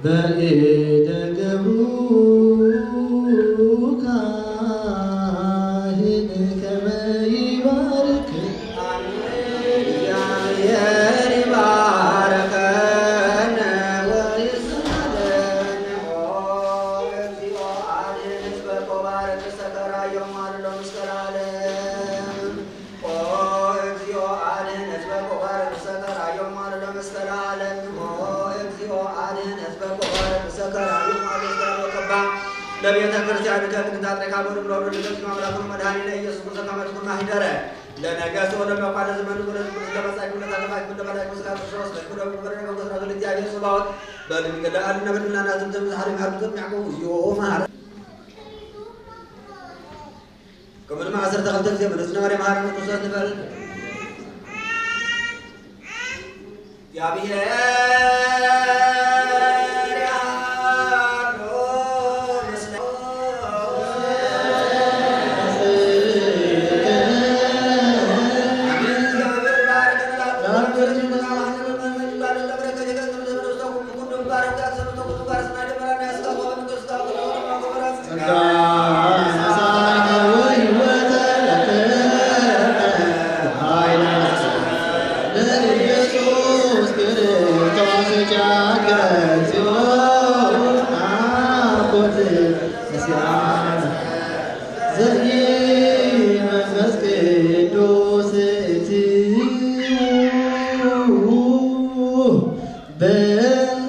በኢደ ገብሩ ካህን ከመ ይባርክ። እግዚአብሔር ይባርከነ ወይስሐቀነ። ኦ እግዚኦ አድን ህዝበከ ወባርክ ርእሰከ ራዮም አልሎ እስከ ለዓለም። ኦ እግዚኦ አድን ህዝበከ ወባርክ ርእሰከ ራዮም አልሎ እስከ ለዓለም። ኦ እግዚኦ አድን ህዝበከ ወባርክ ርእሰከ ራዮም አልሎ እስከ ለዓለም። ቀባ ለቤተ ክርስቲያን ከቅድስት አጥሬካ በድብሎ ወደ ልደት አምላክ መድኃኒነ ኢየሱስ ክርስቶስ ከመ ትኩን ማህደረ ለነገሥት ወለመኳንንት ዘመኑ ወለመጻእኩ ለተባይኩ ለመላእክት ወስብሐት ለእግዚአብሔር ጸባኦት። በድንግል አልና በድንግልና ዝም ዝም ዝሓሪ ማርያም ዘሚያቆሙ ዮማ ከምኡ ድማ ዓሰርተ ክልተ ግዜ መለስና ማርያም መሓረነ ክርስቶስ ንበል። እግዚኣብሔር ያሉ ምስለ መንፈስ ቅዱስ እቲ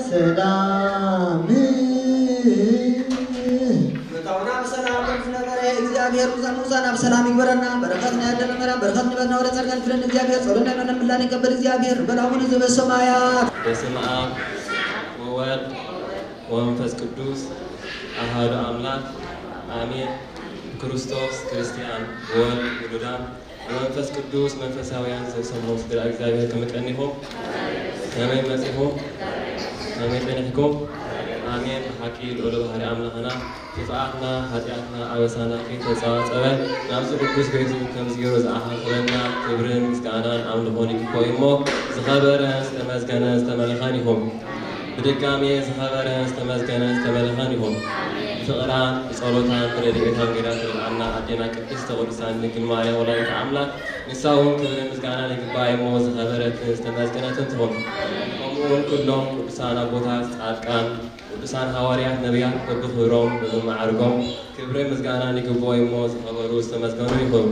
በሰላም ምእታውና ብሰላም ከም ዝነበረ እግዚኣብሔር ምሳና ብሰላም ይግበረና። በረኸት ናይ ኣደና ማርያም በረኸት ንበትና ወደ ጸድቀን ክልን እግዚኣብሔር ጸሎና ነምላን ይቀበል እግዚኣብሔር በላሁን ዝበሰማያት። በስመ አብ ወወልድ ወመንፈስ ቅዱስ አሐዱ አምላክ አሜን። ክርስቶስ ክርስቲያን ወወልድ ውሉዳን መንፈስ ቅዱስ መንፈሳውያን ዘሰሙ ስድራ እግዚኣብሔር ከመይ ቀኒኹም? ከመይ መጺኹም? ከመይ ጸኒሕኩም? ኣሜን። ብሓቂ ልዑል ባህሪ ኣምላኽና ጥፍኣትና፣ ሓጢኣትና፣ ኣበሳና ከይተጸባጸበ ናብዚ ቅዱስ ቤቱ ከምዚ ገይሩ ዝኣኻኸበና ክብርን ምስጋናን ኣምልኾን ይግብኦ እዩ እሞ ዝኸበረን ዝተመስገነን ዝተመልኸን ይኹን። ብድጋሜ ዝኸበረ ዝተመስገነ ዝተመልኸን ይኹን። ብፍቕራን ብጸሎታን ብረድኤታን ገይራ ትረድኣና ኣዴና ቅድስተ ቅዱሳን ድንግል ማርያም ወላዲተ ኣምላክ ንሳ እውን ክብርን ምስጋናን ይግብኣ እሞ ዝኸበረትን ዝተመስገነትን ትኹን። ከምኡ እውን ኩሎም ቅዱሳን ኣቦታት ጻድቃን ቅዱሳን ሃዋርያት ነቢያት በብኽብሮም በብመዓርጎም ክብርን ምስጋናን ይግብኦ እሞ ዝኸበሩ ዝተመስገኑ ይኹኑ።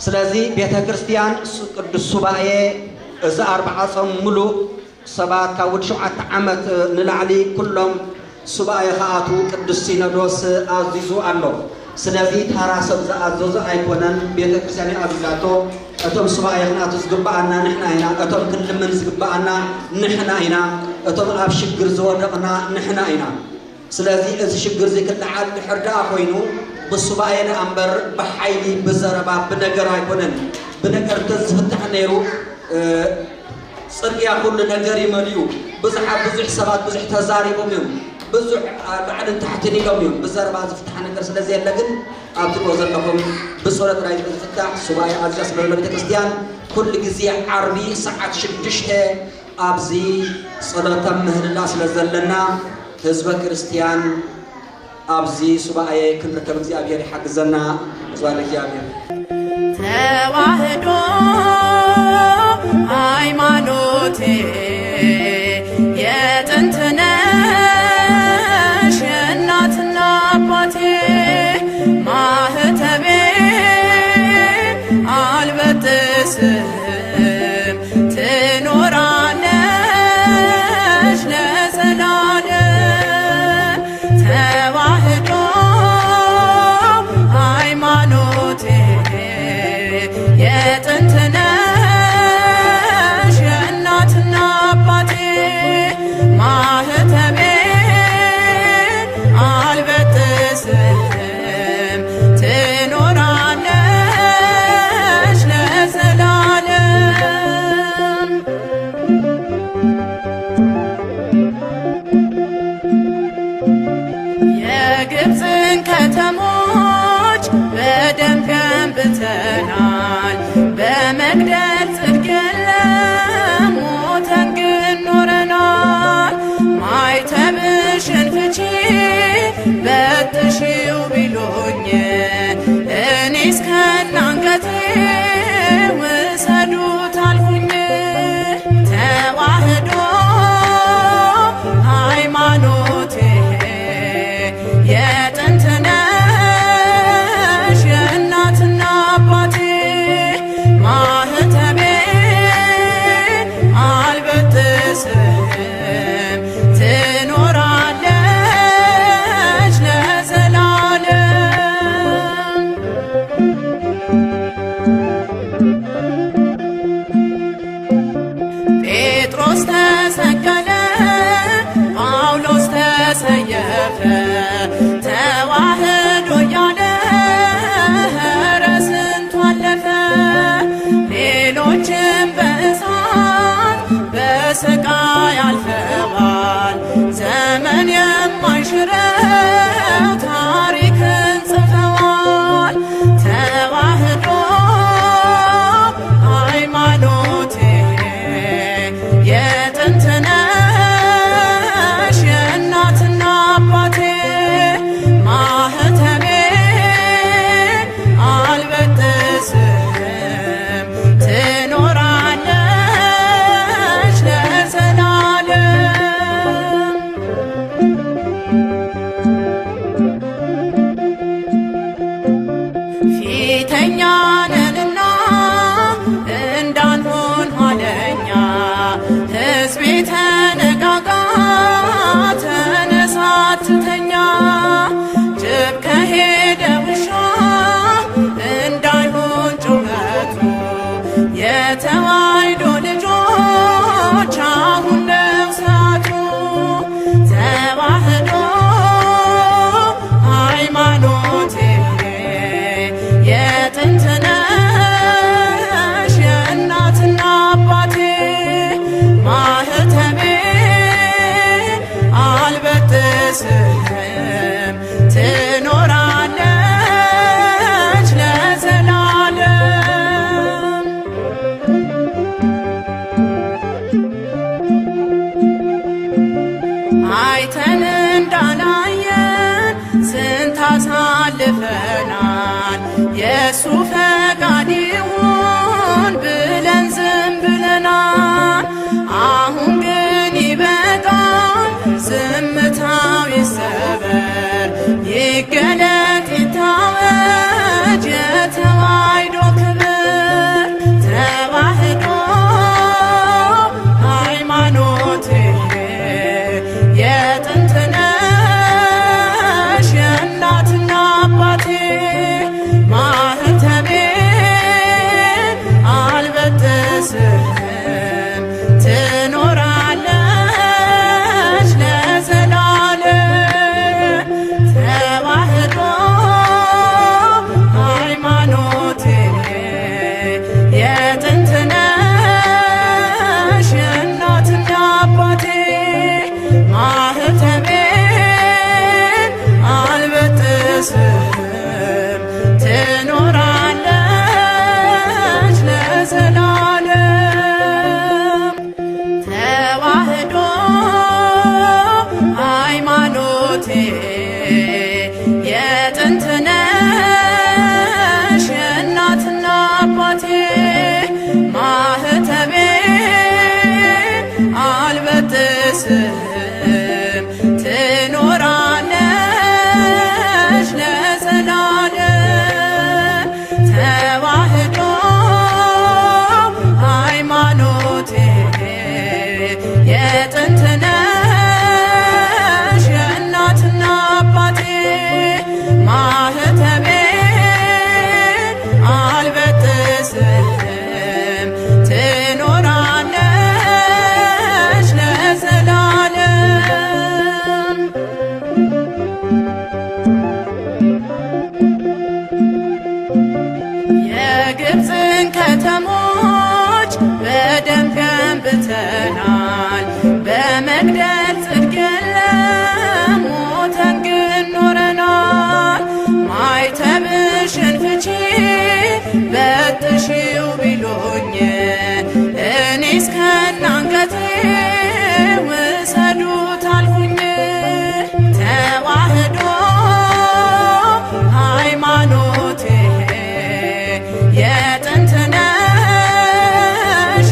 ስለዚ ቤተ ክርስቲያን ሱ-፣ ቅዱስ ሱባኤ፣ እዚ ኣርብዓ ጾም ምሉእ ሰባት ካብ ወዲ ሸውዓተ ዓመት ንላዕሊ ኩሎም ሱባኤ ክኣትዉ ቅዱስ ሲኖዶስ ኣዚዙ ኣሎ። ስለዚ ታራ ሰብ ዝኣዘዞ ኣይኮነን፣ ቤተ ክርስቲያን ኣዚዛቶ። እቶም ሱባኤ ክንኣቱ ዝግብኣና ንሕና ኢና፣ እቶም ክንልምን ዝግብኣና ንሕና ኢና፣ እቶም ኣብ ሽግር ዝወደቕና ንሕና ኢና። ስለዚ እዚ ሽግር እዚ ክለዓል ድሕር ደኣ ኮይኑ ብሱባኤ ደኣ እምበር ብሓይሊ ብዘረባ ብነገር ኣይኮነን። ብነገር እንተዝፍታሕ ነይሩ፣ እ፣ ጽርግያ ኩሉ ነገር ይመልዩ። ብዙሓት፣ ብዙሕ ሰባት ብዙሕ ተዛሪቦም እዮም። ብዙሕ፣ እ፣ ላዕልን ታሕትን ኢሎም እዮም። ብዘረባ ዝፍታሕ ነገር ስለ ዘየለ ግን ኣብ ትሪእዎ ዘለኹም ብጸሎት ጥራይ ዝፍታሕ ሱባኤ ኣዝያ ስለ ዘሎ ቤተክርስትያን ኩሉ ግዜ ዓርቢ ሰዓት ሽዱሽተ ኣብዚ ጸሎተ ምህልላ ስለ ዘለና ህዝበ ክርስትያን ኣብዚ ሱባኤ ክንርከብ እግዚኣብሔር ይሓግዘና። ስብሐት ለእግዚኣብሔር። ተዋህዶ ሃይማኖቴ የጥንት ነሽ የእናትና አባቴ ማህተቤ አልበጥስም ትኖራለሽ ለዘላለም። ተዋህዶ ሃይማኖቴ የጥንት ነሽ የእናትና አባቴ ማህተቤ አልበጥስም ትኖራለሽ ለዘላለም። የግብፅን ከተሞች በደም ገንብተናል። በመግደል ጽድቅ የለም፣ ሞተን ግን ኖረናል። ማይተብሽን ፍቺ በጥሺው ቢሉኝ፣ እኔስ ከናንገቴ ውሰዱት አልኩኝ። ተዋህዶ ሃይማኖቴ የጥንት ነሽ የእናትና አባቴ ማህተቤ አልበጥስም ትኖራለሽ ለዘላለም። ጴጥሮስ ተሰቀለ፣ ጳውሎስ ተሰየፈ፣ ተዋህዶ እያለ ኧረ ስንቱ አለፈ። ሌሎችም በእሳት በስቃይ አልፈዋል። ዘመን የማይሽረው ታሪክን ጽፈዋል። ተዋህዶ ሃይማኖቴ የጥንት ነሽ የእናትና አባቴ ማህተቤ አልበጥስም ትኖራለሽ ለዘላለም። ፊተኛ ነንና እንዳንሆን ኋለኛ፣ ሕዝቤ ተነቃቃ ተነሳ አትተኛ። ጅብ ከሄደ ውሻ እንዳይሆን ጩኸቱ፣ የተዋሕዶ ልጆች አሁን ነው ሰዓቱ። ተዋህዶ ሃይማኖቴ የጥንት ነሽ የእናትና አባቴ ማህተቤ አልበጥስም ትኖራለች ለዘላለም። አይተን እንዳላየን ስንት አሳልፈናል። የእሱ ፈቃድ ይሁን ብለን ዝም ብለናል። አሁን ግን ይበቃል፣ ዝምታው ይሰማል። ደሞች በደም ገንብተናል። በመግደል ጽድቅ የለም፣ ሞተን ግን ኖረናል። ማይተብሽን ፍቺ በጥሺው ቢሉኝ፣ እኔስ ከናንገቴ ውሰዱት አልኩኝ። ተዋህዶ ሃይማኖቴ የጥንት ነሽ፣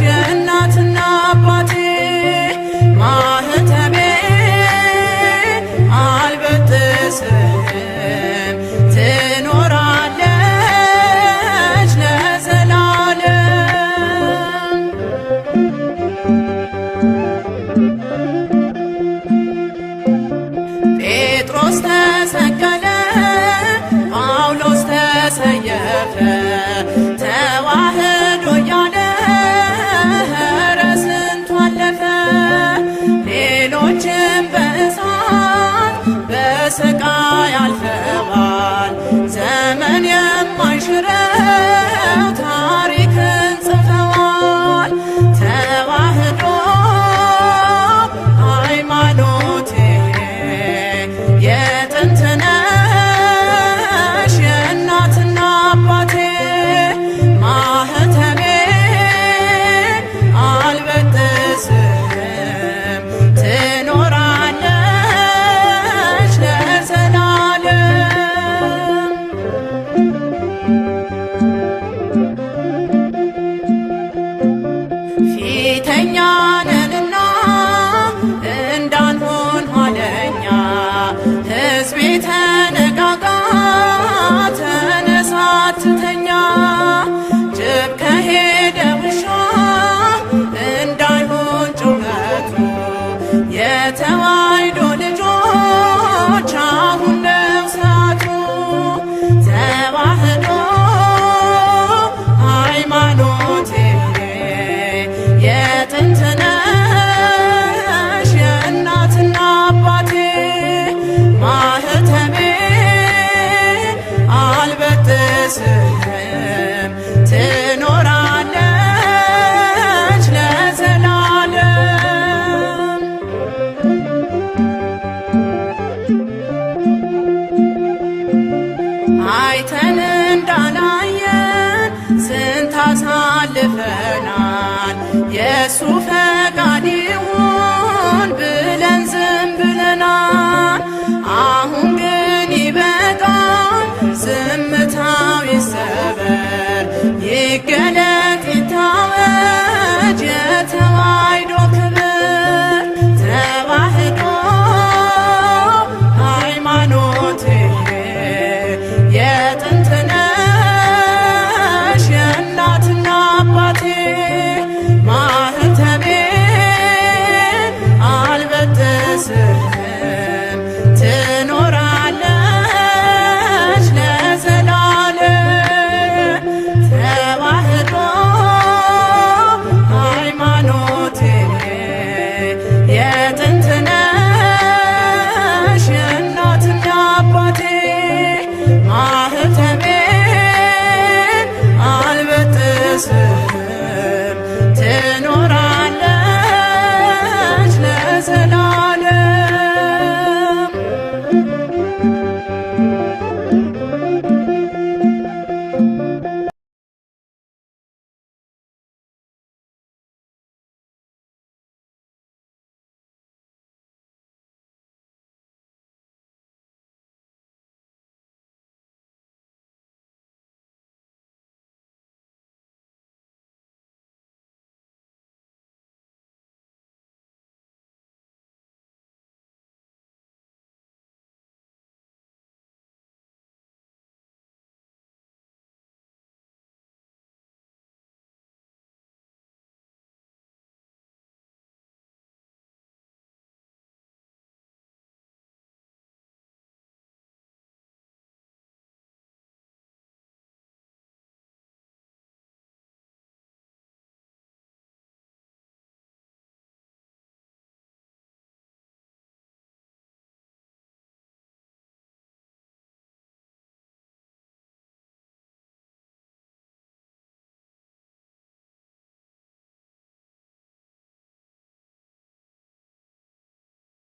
የእናትና አባቴ ማህተቤ አልበጥስም፣ ትኖራለች ለዘላለም። ጴጥሮስ ተሰቀለ፣ ጳውሎስ ተሰየፈ፣ ተዋህዶ እያለ ኧረ ስንቱ አለፈ። ሌሎችም በእሳት በስቃይ አልፈዋል። ዘመን የማይሽረው ታሪክን ጽፈዋል። ተዋህዶ ሃይማኖቴ የጥንት ነሽ፣ የእናትና አባቴ ማህተቤ አልበጥስም፣ ትኖራለች ለዘላለም። ፊተኛ ነንና እንዳንሆን ኋለኛ፣ ሕዝቤ ተነቃቃ፣ ተነሳ አትተኛ። ጅብ ከሄደ ውሻ እንዳይሆን ጩኸቱ፣ የተዋሕዶ ልጆች አሁን ነው ሰዓቱ። ተዋህዶ ሃይማኖቴ የጥንት ነሽ፣ የእናትና አባቴ ማህተቤ አልበጥስም፣ ትኖራለች ለዘላለም። አይተን እንዳላየን ስንት አሳልፈናል። የእሱ ፈቃድ ይሁን ብለን ዝም ብለናል። አሁን ግን ይበቃል፣ ዝምታው ይሰበር፣ ይገለጥ